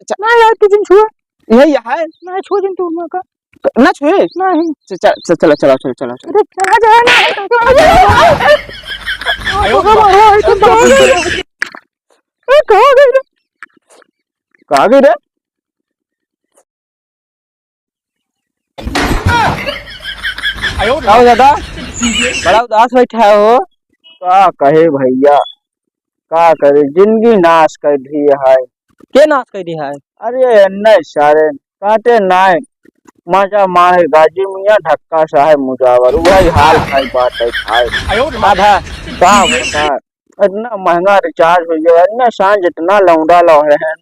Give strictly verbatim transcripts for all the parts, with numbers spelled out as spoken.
च-, ना यार, तू जिन छुआ। यही है। ना छुआ जिन तू, मैं का। ना छुए? नहीं। च-, च-, च-, चला, चला, चला, चला, चला। अरे, चला जा ना। अरे, कहाँ गई रे? कहाँ गई रे? का हो दादा, बड़ा उदास बैठा हो। का कहे भैया, का करे, जिंदगी नाश कर दी है। के नाश कर दी है? अरे एन्ने सारे काटे नाय, मजा मारे गाजी मियाँ, धक्का साहेब मुजावर, वही हाल खाई बात है खाए। आधा का बता, इतना महंगा recharge हो गया, इतना शान जितना लौंडा लो है,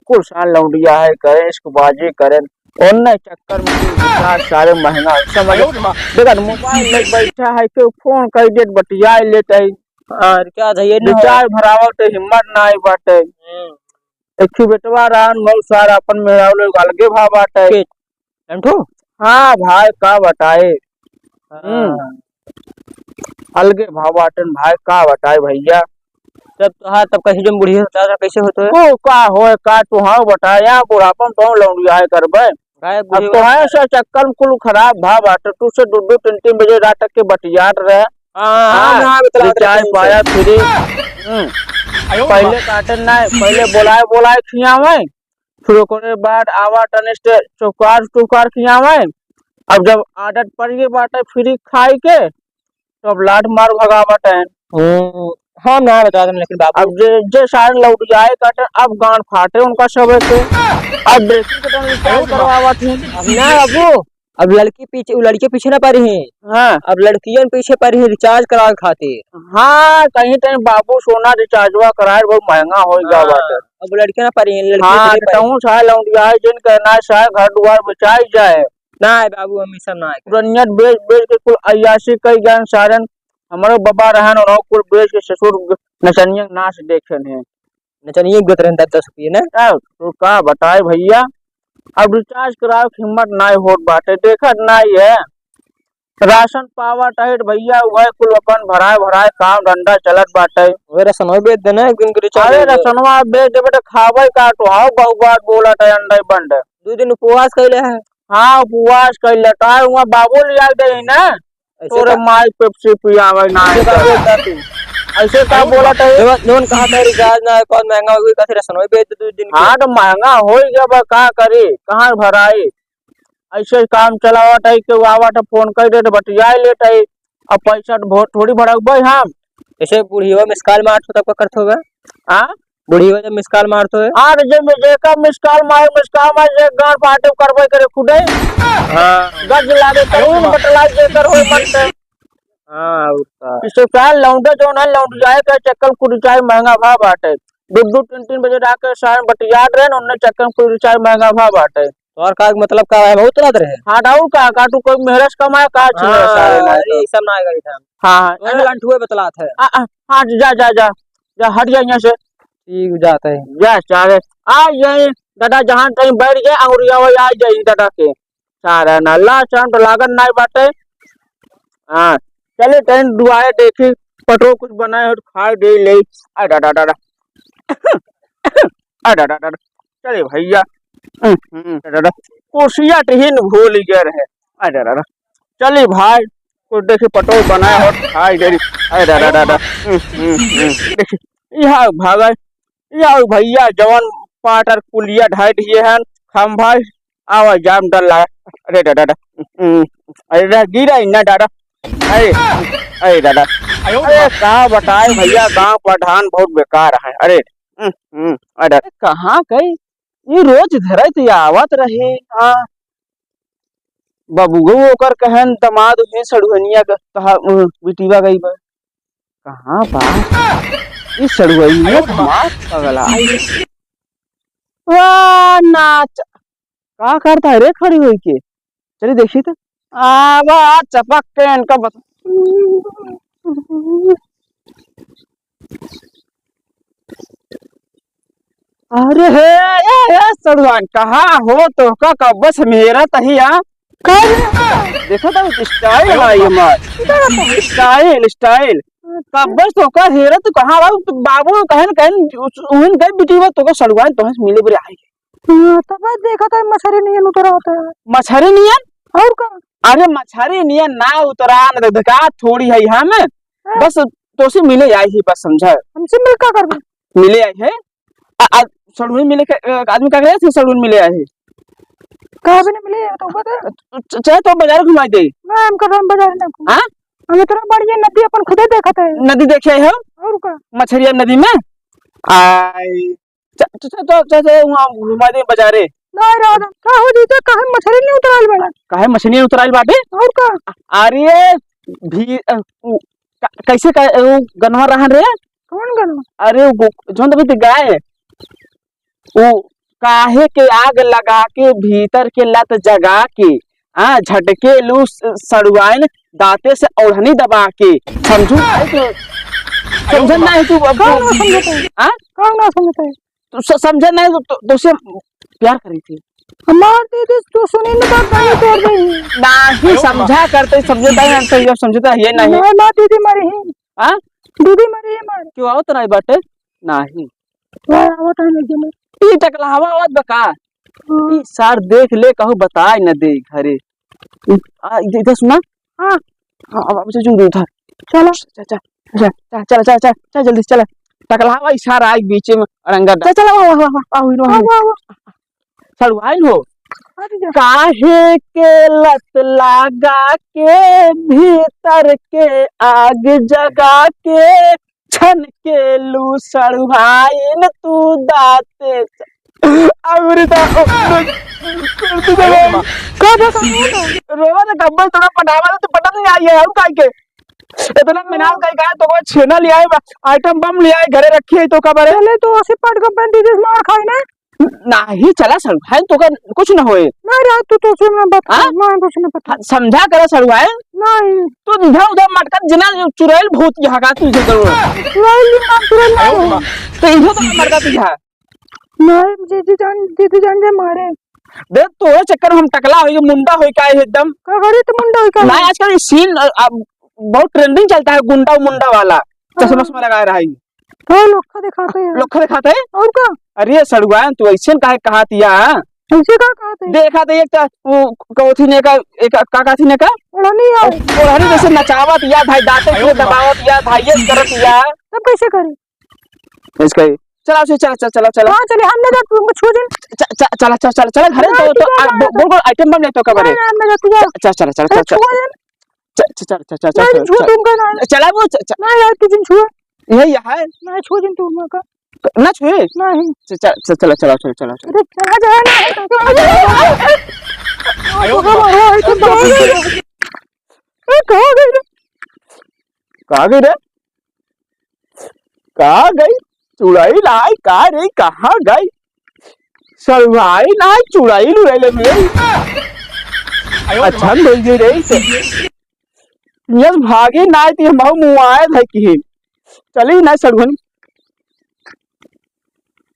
कुल शान लौंडिया है, करें इश्कबाजी करें, ओन्ने चक्कर में कुल recharge सारे महंगा, समझ। देखा mobile लेके बैठा है, क्यों phone कर देत बतिया लेते है। और क्या था, ये नहीं recharge भरावल तो हिम्मत ना आई बाटे। हम्म। एक ठो बेटवा रहन, बहुत सारा अपन मेहरारू लोग अलगे भाव बाटे। के? एंठू? हाँ भाई, का बताए। हाँ। हम्म। अलगे भाव बाटन भाई, का बताए भैया। तब तो हाँ, तब कैसे जब बुढ़िया होता है, कैसे होता है? ओ, का होए, का तू हाँ बताए, यहाँ बुढ़ापन तो लौंडिया है करबे। गाय अब बुढ़िया तो है से चक्कर में कुल खराब भाव बाटे, तू से दो दो तीन तीन बजे रात तक के बतियात रहे। हाँ, हाँ, हाँ, हाँ, बतला दे recharge कैसे। पाया free। हम्म। आयो पहले बाप। काटन ना, पहले बोलाए, बोलाए खियावे, फिर ओकरे बाद आवा टनिस के चौकार, चौकार खियावे। अब जब आदत पड़ गई बाटे free खाए के, तो अब लात मार भगावत है। हम्म, हम ना बता दें, लेकिन बाबू अब जे, जे सारे लौंडिया काटे, अब गांड फाटे उनका सबे के। अब dressing के time recharge करवावत है। अब ना बाबू, अब लड़की पीछे, उ लड़के पीछे ना पड़ी हैं। हाँ। अब लड़कियन पीछे पड़ी हैं recharge करावे खातिर। हाँ, कहीं तहीं बाबू सोना rechargeवा कराए, बहुत महंगा हो गया हाँ, बाटे। अब लड़के ना पड़ी हैं, लड़की हाँ, पीछे पड़ी। तहूँ सारे लौंडिया जिन कहना है, सारे घर दुआर बेचाई जाए। ना है बाबू, हम ई सब ना है। पुरनिया बेच, बेच के कुल अय्यासी कई ज्ञान सारन, हमारे बाबा रहन, उन्हों कुल बेच के ससुर नचनिया नाच देखे हैं। नचनिया गत रहन दस दस रुपये ना। अब तो का बताए भैया, अब recharge करावे के हिम्मत नाई होत बाटे, देखत नाई है। राशन पावा टाइट भैया, वह कुल अपन भराए भराए काम धंधा चलत बाटे। ओए रसनवा बेच देना, एक दिन के recharge अरे हो जाए। रसनवा बेच देबे तो खावे का, तो हाउ बहु बात बोलत है अंडे बंडे। दो दिन उपवास कैले है। हाँ, उपवास कैले, का हुआ बाबू लिया दे ही ना। ऐसे तोरे का? माई पेप्सी पियावे ना ऐसे का है। बोलता तू? ऐसे का बोलत है? जवन, जवन कहा था recharge ना है, बहुत महंगा हो गई, कहते रसनवा बेच दे दो दिन के। हाँ, तो महंगा हो ही गया बा, का करी, कहाँ भराई? ऐसे काम चलावत है, केहू आवत है, phone कर देत, बतियाए लेत है। अब पैसा तो बहुत थोड़ी भड़कबे हम। ऐसे बुढ़िया miss call मारत हो, तब का करत होबे? हाँ? बुढ़िया जब miss call मारत हो। हाँ, तो जे, जेका miss call मारे, miss call मारे, जे गांड फाटे करबे करे खुदे। हाँ। गज लागे, करूँ बतलाई जे कर होए मन से। हाँ, और का। इसे का लौंडे जौन है, लौंडियाए के चक्कर कुल recharge महंगा भा बाटे। दो दो तीन तीन बजे रात के सारे बतियात रहे, उन्ने चक्कर कुल recharge महंगा भा बाटे। तो और का मतलब का है, बहुत रात रहे? हाँ, तो और का, का तू कोई मेहनत कमाए, का छीने हाँ, सारे ना अरे, तो। ई सब ना आएगा इधर। हाँ, हाँ, तोरे अच्छा। लंठुए बतलात है। आ, आ, हाँ, जा, जा, जा, जा, हट जा यहाँ से। ठीक जाता है। जा, सारे। आ, यही दादा जहाँ कहीं बैठ गए, अंगुरिया वही आ जाए दादा के। सारा ना, ला, चांद लागत नाई बाटे। हाँ, चले तनी दुआरे देखी, पटो कुछ बनाए हो तो खाए दे ले। आ डा डा डा डा। आ डा डा डा डा। चले भैया। हम्म, हम्म, डा डा डा। कुर्सिया टहीन भूल गए रहे। आ डा डा डा। चले भाई, कुछ देखी पटो बनाए हो तो खाए दे। आ डा डा डा डा। हम्म, हम्म, हम्म। देखी, यहाँ भागा, या भैया जवन पाटर पुलिया ढाई दिए हैं, खंभा आवा जाम डर लगा। अरे दादा, दादा। हम्म, अरे दादा, गिरा इन्ना दादा। अरे, अरे दादा। अरे का बताए भैया, गांव प्रधान बहुत बेकार है। अरे, हम्म, हम्म, अरे दादा। कहाँ गई? ये रोज धरत या आवत रहे। हाँ। बबुओ ओकर कहन दमाद उहे सड़ुहनिया क-, कहा, उ, बिटिवा गई बा। कहाँ बा? ई सड़ुहनिया दमाद पगला। वाह, नाच। का करता है रे खड़ी होई के? चली देखी तो। आ, वाह, चपक के इनका बस। अरे हे, ए, ए, सड़ुआन, कहाँ हो? तोहका कब्बे से मेरा तही आ। का रे? देखो तो style है ये मार। Style, style। कब्बे से तोहका हेरा, तू कहाँ रहा? तू बाबू कहन, कहन, उस, उहन कहे बिटिवा तोहका सड़ुआन, तोहसे मिले बरे आई। हाँ, तब देखत है मछरी नियन उतरात है। मछरी नियन? और का? अरे मछरी नियन ना उतरा, न धका थोड़ी है हम। हाँ। बस तोसे मिले आई ही, बस समझा। हमसे मिल का करबे? मिले आई है। आ, आ, सड़ुन मिले के, अ, आदमी का करे थे सड़ुन मिले आई है। कहाँ भी नहीं मिले, ये तो बता। च-, च-, चाहे तो बाजार घुमाई दे। ना, हम कहाँ बाजार ना घूम। हाँ? हम इतना बढ़िया नदी अपन खुदे देखत है। नदी देखे हो? और का? मछरिया नदी में? आई, च-, च-, च-, च-, च-, च-, वहाँ घुमा दे बाजारे। नहीं राधा, का हो जीते, काहे मछरी नहीं उतराइल बाड़ा? काहे मछरी नहीं उतराइल बाटे? और का? अरे, भी, अ, उ, का, कैसे का, उ गनवा रहन रे? कौन गनवा? अरे, उ गो-, जौन अभी ते गाय, उ काहे के आग लगा के, भीतर के लत जगा के, हाँ, झटके लू स-, सड़ुआइन दांते से ओढ़नी दबा के, समझू? समझन ना है तू अब? कौन ना समझत है? हाँ? कौन ना समझत है? तू स-, समझन ना है तो, तो, तो से प्यार करी थी। हमार दीदी, तू सुनी ना बात, गाली तोड़ दे। नाही समझा करते, समझता है, तो ये समझता है, ये नहीं। ना, ना दीदी मरी ही। हाँ? दीदी मरी ही मार। क्यों आवत नहीं बाटे? नाही। यार, आवत है नहीं जमा। ई टकलहवा आवत बा का? हाँ। ई सार देख ले, कहूँ बताए न दे घरे। ई, आ, इधर, इधर सुना। हाँ। हाँ, अब, अब जो, जो उधर। चलो। चल, चल, चल, चल, चल, चल, चल, चल, जल्दी चल। टकलहवा ई सार आई बीच में अड़ंगा। चल, चल, वाह, वाह, वाह, वाह, वाह, वाह, वाह। सड़ुआइन हो। अरे जा। काहे के लत लागा के भीतर के आग जगा के छन के लू सड़ुआइन तू दाते च-, अरे दा-, का बा, का बा? रोवा ना गब्बर, थोड़ा पटावा तो पटत नहीं आई है, और काहे के? इतना मिनाल का गाय तो कोई छेना ले आए, item bomb ले आए, घरे रखी है तो का बारे? चले तो ऐसे पट गब्बर दीदी से मार खाई ना। नाही, चला सड़ुआइन, तोका कुछ न होए। नाही रे, तू तो सुन ना बात, हाँ? नाही कुछ न पता। हाँ, समझा करा सड़ुआइन। नाही। तू इधर उधर मटकत जना चुड़ैल भूत यहाँ का तू इधर करो। चुड़ैल नाम चुड़ैल नाही हो। तो इधर तो मटकत यहाँ। नाही, दीदी जान, दीदी जान जे मारे। देख तोरे चक्कर हम टकला होई, मुंडा होई का एकदम। का करे तो मुंडा होई का? नाही, आजकल ये scene, अ, अ, बहुत trending चलता है, गुंडा मुंडा वाला। चश्मा, हाँ। उश्मा लगाए रहा है। तो लोखा दिखाते हैं। लोखा दिखाते हैं? और का? अरे सड़ुआइन, तू ऐसे काहे कहात या? ऐसे का कहात है? देखा तो एक तो वो कहोथी ने का, एक का कहाथी ने का? ओढ़नी आओ। ओढ़नी जैसे नचावत या भाई, दांते के दबावत या भाई, ये करत या। तब कैसे करी? इसका ही। चला, चला, चला, चला, चला। हाँ, चले, हम ना जात, तुमको छुआ जिन। च-, च-, चला, चला, चला, चला, घरे ना, तो, तो, तू आ, जा, बो-, जा। बोल, बोल, item bomb नहीं तो का बारे। ना, ना, ना, तू जा। च-, चला, चला, ए, चला, चला। छुआ जिन। च-, च-, चला, चला, चला, नहीं, चला, छुआ चला। तुमका ना। चला वो, च-, च-, ना यार, तू जिन छुआ। यही है। ना, छुआ जिन तुमका। ना छुए? नहीं। च-, च-, च-, चला, चला, चला, चला, चला। अरे, चला जा ना। ए, कहाँ गई रे? कहाँ गई रे? कहाँ गई? चुड़ैल आई का रे, कहाँ गई? सड़ुआइन आई, चुड़ैल उड़ैल में। अच्छा, मिल गई रे। यस भागी नाही ती हम मुआए भाई की। चली ना सड़ुआइन।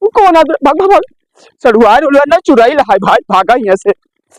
उ कौन आ? भाग, भाग, भाग। सड़ुआइन उड़ैल ना, चुड़ैल आई भाई, भागा यहाँ से।